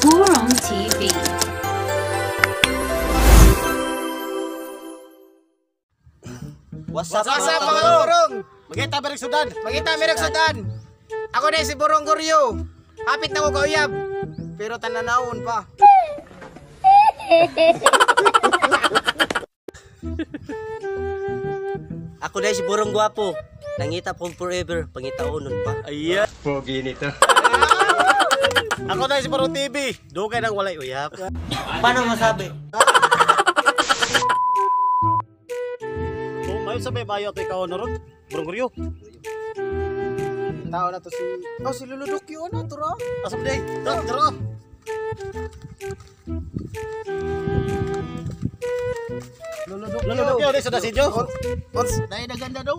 Burong TV. What's up, What's up, mga burong? Magita Merek Sudan. Magita Merek Sudan. Ako na si Burong Guryo. Hapit na ko kauyab. Pero tananawon pa. Ako na si Burong Gwapo. Nangita po forever, pangitaonon pa. Ayan. Pogi nito. Ako na si Burong TV. Dugay nang walay uyab. Paano masabi? Oh, mayo sa may bayo ato ikaw na ron. Burong Guryo. Tao na to si... Oh, si Lolo Ducyo na to ra. Asa mo day? Tara, tara. Lolo Ducyo. Lolo Ducyo, di sa dasidyo. Ons, dahil naganda daw.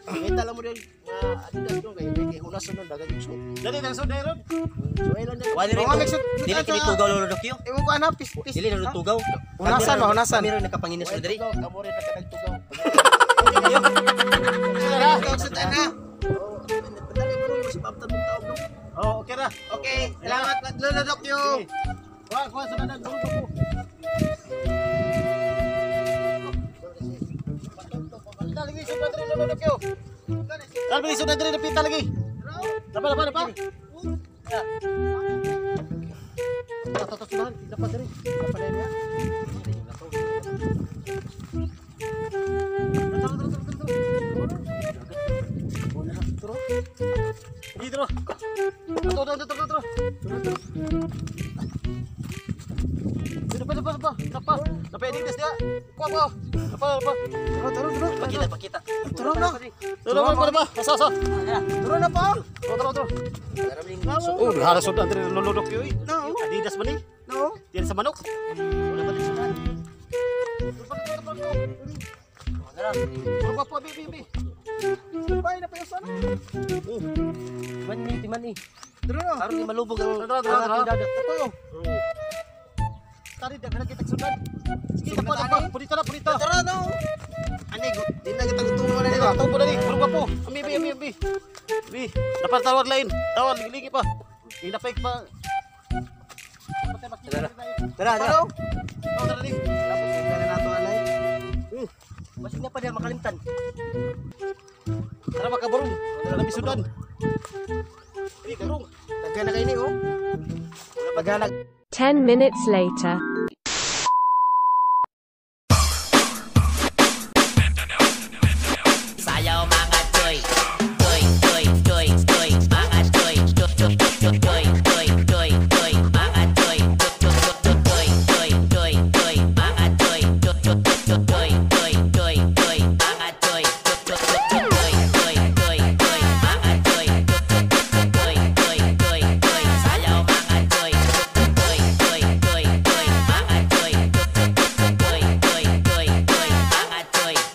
Kita lang mo din. Mga Adidas dong kay kay hunas nun dagan yung suit. Dali nang sudan ron. So ay lang din. Wala rin Mga ito. Dili kini tugaw Lolo Dokyo. Imo ko ana pis pis. Dili na tugaw. Hunasan ba, hunasan? Kami rin nakapanginas na diri. Kamo rin nagtugaw. Tugaw sa tana. Oh, okay ra. Okay, salamat Lolo Ducyo. Kuha, kuha sudan Burong Gwapo. Pita lagi sudan diri Lolo Ducyo. Dali sudan diri pita lagi. Dapa dapa dapa. Tata sudan, dapa diri. Dapa diri ya. Dito. Tara, tara, tara, tara. Dito pa, pa, pa, pa. Napa Adidas dia. Kuha, kuha. Napa, napa. Tara, tara, tara. Pakita, pakita. Tara na. Tara, tara, tara. Asa, asa. Tara na pa. Tara, tara, tara. Oh, harus sudah dari Lolo Dokyo. No. Adidas ba ni? No. Diyan sa manok. Wala pa din sudan. Burong Gwapo, bi, bi, bi. Bay na pa yung sana. Man ni, timan ni. Tara na. Aron di malubog ang Tara, tara, tara. ang ating dagat. Ito. Tari, daghan kita sudan. Sige, dapa, dapa. Pulita na, pulita. Tara no. Ani di na kita gutumo na Dito, nila. tawag po na ni. Burong Gwapo. Ami, bi, ami, bi. Bi, dapat tawag lain. Tawag, ligi pa. Inapek pa. Tara, tara. Tara. Tawag na ni. Tapos na nato anay. Basig na pa diya makalimtan. Tara makaburong. Tara mi sudan. Ini karong. Daghan na kay ni oh. Daghan na. 10 minutes later. Sayaw mga choy, choy, choy, choy, choy, mga choy, choy, choy, choy, choy, choy, choy, choy, mga choy, choy, choy, choy, choy, choy, choy, mga choy, choy, choy, choy, choy, choy, choy, mga choy, choy, choy, choy, choy, choy, choy, mga choy, choy, choy, choy, choy, sayaw mga choy, choy, choy, choy, choy, mga choy, choy, choy, choy, choy, mga choy.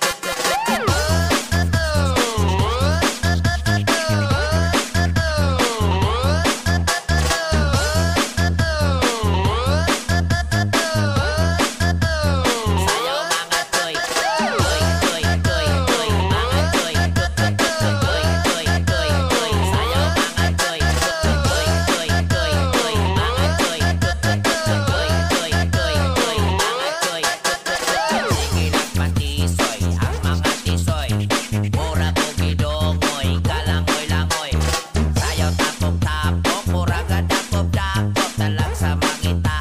Sayaw mga choy, choy, choy, choy, choy, mga choy, choy, choy, choy, choy, sayaw mga choy, choy, choy, choy, choy, mga choy, choy, choy, choy, choy, mga choy. Sige nagpatisoy ang mga tisoy, mura ko gidongoy, kalangoy-langoy. Sayaw tapok-tapok, mura ka dakop-dakop, talag sa mangita.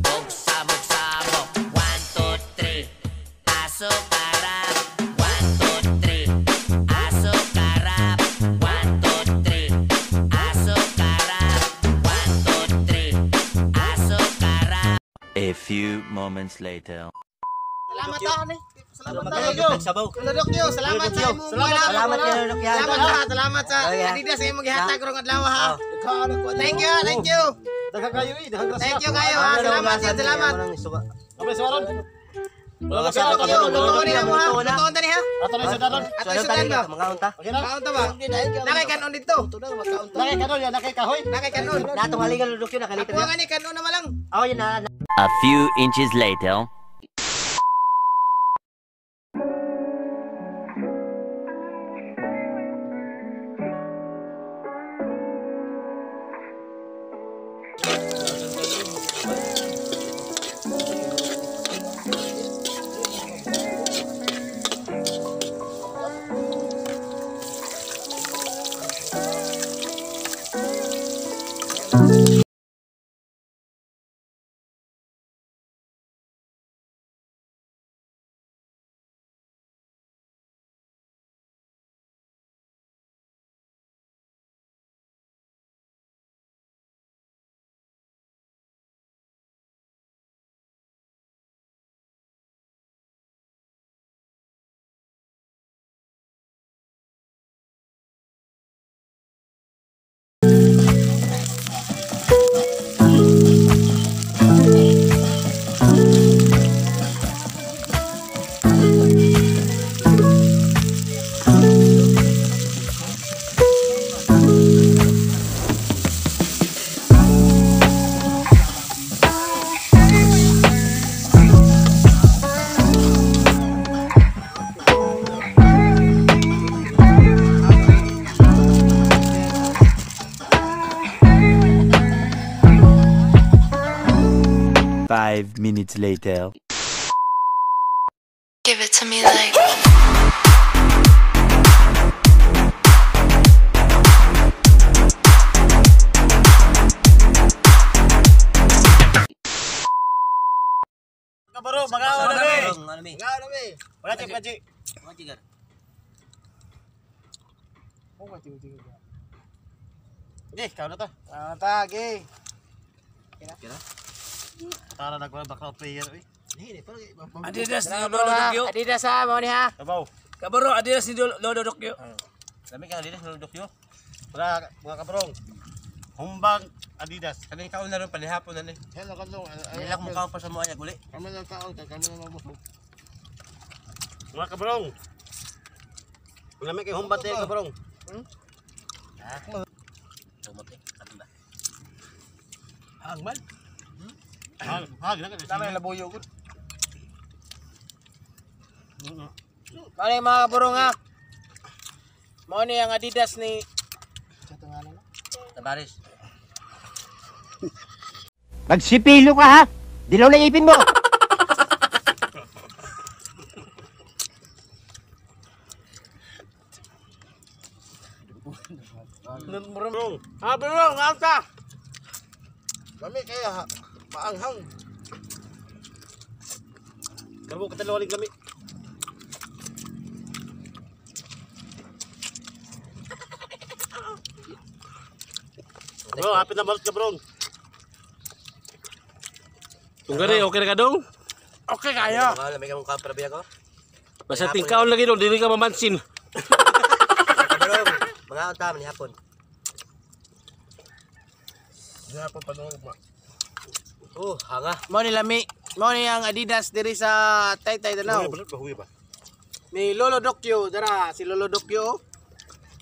Og samok-samok, 1, 2, 3, aso karap. 1, 2, 3, aso karap. 1, 2, 3, aso karap. 1, 2, 3, aso karap. A few moments later. Salamat ta ani. Salamat ta. Lolo Dokyo. Sabaw. Lolo Ducyo, salamat sa imong Salamat. Salamat kay Lolo Dokyo. Salamat ha, salamat sa Oh, yeah. Adidas imong gihatag karong adlaw ha. Oh. Thank you, thank you. Daghang kayo eh, daghang grasya. Thank you kayo ha. Salamat yan, salamat. Kamay suwaron. Wala Wala ka ka, Lolo Ducyo, Lolo lutuon Ducyo, nila mo ha. lutuon na. Lutuon ta ni ha. Ato na sudanon. Ato sudan ba? Mga unta. Okay na. Kaon ta ba? Nakay kanon dito. Nakay kanon yan, nakay kahoy. Nakay kanon. Natong haligan Lolo Dokyo nakalita Ako na. nga ni kanon na malang. Oh, yun na. A few inches later. Five minutes later. Give it to me like. Kabaro, magawa na mi. Ano mi? Nga na mi. Wala chip, wala chip. Mga chigar. Oh, matiw-tiw. Di, kau na to. Ah, ta, ge. Tara nagwala bakla player eh. Adidas ni Lolo Dokyo. Adidas ha, mao ni ha. Kabaw. Kabaro, Adidas ni Lolo Dokyo. Lami ka Adidas Lolo Dokyo. Wala mga kabarong. Humbang Adidas. Kami kaon na ron panihapon na ni. Hello kadlong. Nilak mo kaon pa sa mo ay guli. Kami lang kaon kay kami lang mabusog. Mga kabarong. Wala may kay humbat eh kabarong. Tumot eh. Kato ba? Hangman. Hag, hag na ka. Tama yung labuyo gud. Mao ni mga kaburong ha. Mao ni ang Adidas ni Tabaris. Magsipilo ka ha! Dilaw na ipin mo! Barong. Ah, burong, alta. Lami kaya ha. Maanghang. Karbo katalo aling lami. Bro, hapit na balot ka, bro. Tunggari, okay na ka dong? Okay kayo. Mga lami ka mong kaon para biya ko. Basta tingkaon lagi dong, dili ka mamansin. Kabaro, mga unta man hapon. Hapon pa nung ugma. Oh, hanga. Mao ni lami. Mao ni ang Adidas diri sa Taytay Danau. Bahuy ba? Ni Lolo Dokyo, dara si Lolo Dokyo.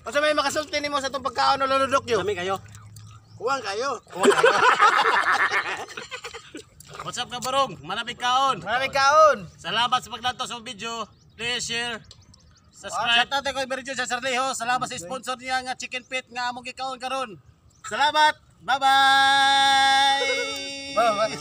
Unsa may makasulti nimo sa itong pagkaon no Lolo Dokyo? Lami kayo. Kuwang kayo. What's up ka, barong? Manamig kaon. Maraming kaon. Salamat sa paglantaw sa video. Please share. Subscribe. Shout out kay Berjo sa Sarlejo. Salamat sa sponsor niya nga Chicken Pit nga among gikaon karon. Salamat. Bye-bye. Bye-bye.